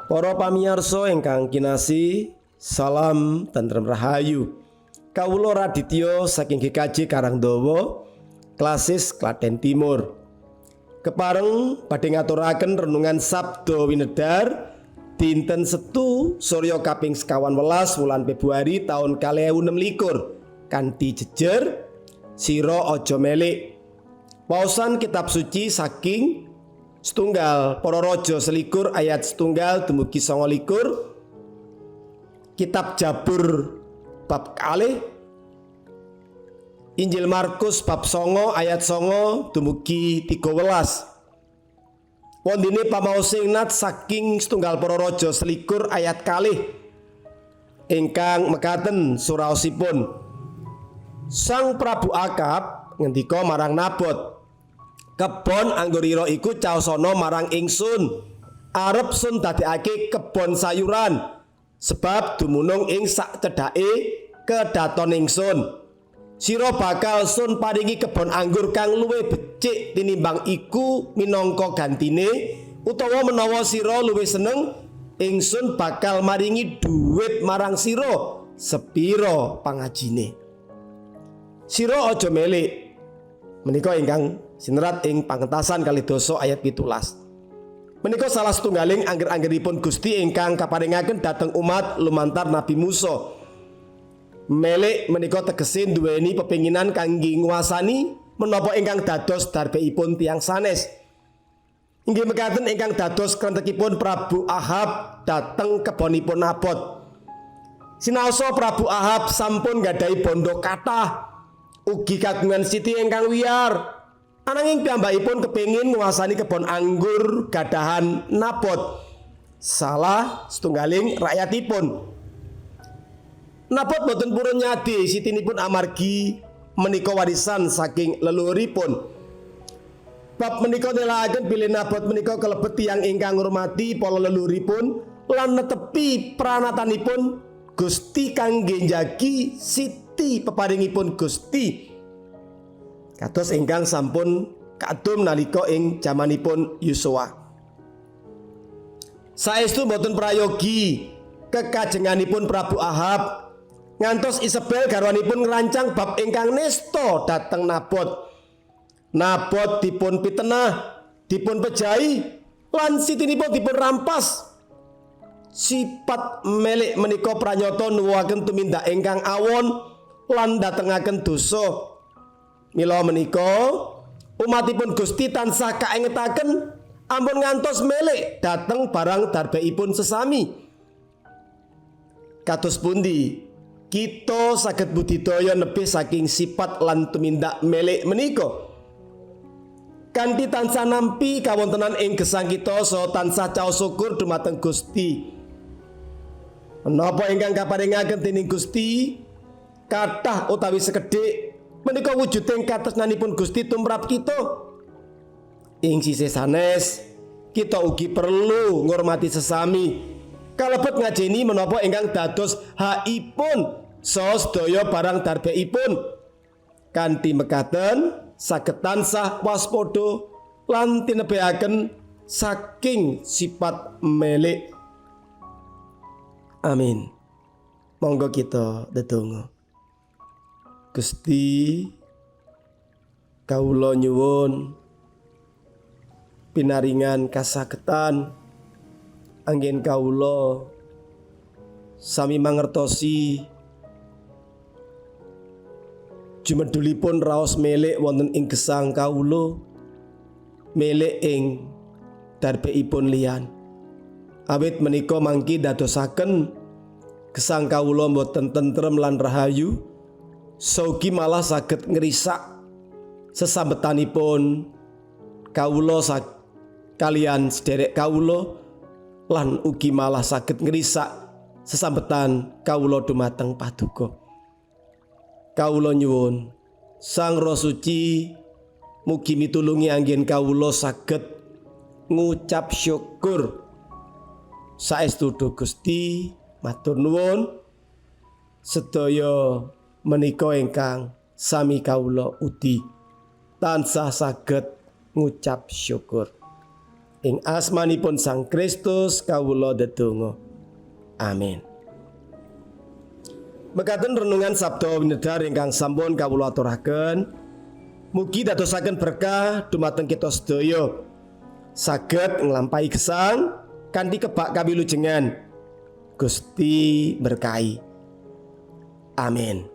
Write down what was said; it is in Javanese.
Para pamiyarsa ingkang kinasih, salam tentrem rahayu. Kawula Raditya saking GKJ Karangdowo, Klasis Klaten Timur. Kepareng badhe ngaturaken renungan Sabda Winedar dinten Setu Surya kaping 18 wulan Februari taun 2026 kanthi jejer Sira aja melik. Waosan kitab suci saking setunggal Para Raja 21 ayat 1 dumugi 29, Kitab Jabur bab kalih, Injil Markus bab 9 ayat 9 dumugi 13. Wondene pamaose nat saking setunggal Para Raja 21 ayat kalih ingkang mekaten suraosipun. Sang Prabu Akab ngendika marang Nabot, "Kebon anggur ira iku caosana marang ingsun. Arep sun dadekake kebon sayuran sebab dumunung ing sak cedhake kedaton ingsun. Sira bakal sun paringi kebon anggur kang luwih becik tinimbang iku minangka gantine, utawa menawa sira luwih seneng, ingsun bakal maringi dhuwit marang sira sepira pangajine. Sira aja melik." Menika ingkang sinerat ing pangentasan 22 ayat 17. Menika salah setunggaling angger-anggeripun Gusti ingkang kaparingaken dhateng umat lumantar Nabi Musa. Melik menika tegese duweni pepinginan kangge nguasani menapa ingkang dados darbeipun tiyang sanes. Inggih mekaten ingkang dados krentekipun Prabu Ahab dhateng kebonipun Nabot. Sinaosa Prabu Ahab sampun nggadahi bondo kathah, ugi kagungan siti ingkang wiyar. Ananging piyambakipun kepingin nguasani kebon anggur gadahan Nabot, salah setunggaling rakyatipun. Nabot boten purun nyade sitinipun amargi menika warisan saking leluhuripun. Bab menika nelakaken bilih Nabot menika kelebet tiyang ingkang ngurmati para leluhuripun lan netepi pranatanipun Gusti kangge njagi siti peparingipun Gusti. Kados ingkang sampun kadum nalika ing jamanipun Yosua. Saestu boten prayogi kekajenganipun Prabu Ahab ngantos Isabel garwanipun ngrancang bab ingkang nista dhateng Nabot. Nabot dipun pitenah, dipun pejahi, lan sitinipun dipun rampas. Sifat melik menika pranyata nuwuhaken tumindak ingkang awon lan datengaken dosa. Mila menika umatipun Gusti tansah kaengetaken ampun ngantos melik dhateng barang darbeipun sesami. Kados pundi kita saged budidaya nebih saking sifat lan tumindak melik menika? Kanthi tansah nampi kawontenan ing gesang kita saha tansah caos syukur dumateng Gusti. Menapa ingkang kaparingaken dening Gusti kathah utawi sekedhik menika wujuding katresnanipun Gusti tumrap kita. Ing sisih sanes, kita ugi perlu ngurmati sesami. Kalebet ngajeni menapa ingkang dados hakipun saha sedaya barang darbeipun. Kanthi mekaten saged tansah waspada lan tinebehaken saking sifat melik. Amin. Monggo kita ndedonga. Gusti, kawula nyuwun pinaringan kasagetan anggen kawula sami mangertosi jumedulipun raos melik wonten ing gesang kawula, melik ing darbeipun liyan. Awit menika mangki dadosaken gesang kawula boten tentrem lan rahayu, saugi malah saged ngrisak sesambetanipun kawula kalian sederek kawula, lan ugi malah saged ngrisak sesambetan kawula dumateng paduka. Kawula nyuwun Sang Roh Suci mugi mitulungi anggen kawula saged ngucap syukur. Saestu duh Gusti, matur nuwun sedaya menika ingkang sami kawula udi tansah saged ngucap syukur. Ing asmanipun Sang Kristus kawula ndedonga. Amin. Mekaten renungan Sabda Winedhar ingkang sampun kawula aturaken. Mugi dadosaken berkah dumateng kita sedaya. Saged nglampahi gesang kanthi kebak kawilujengan. Gusti berkahi. Amin.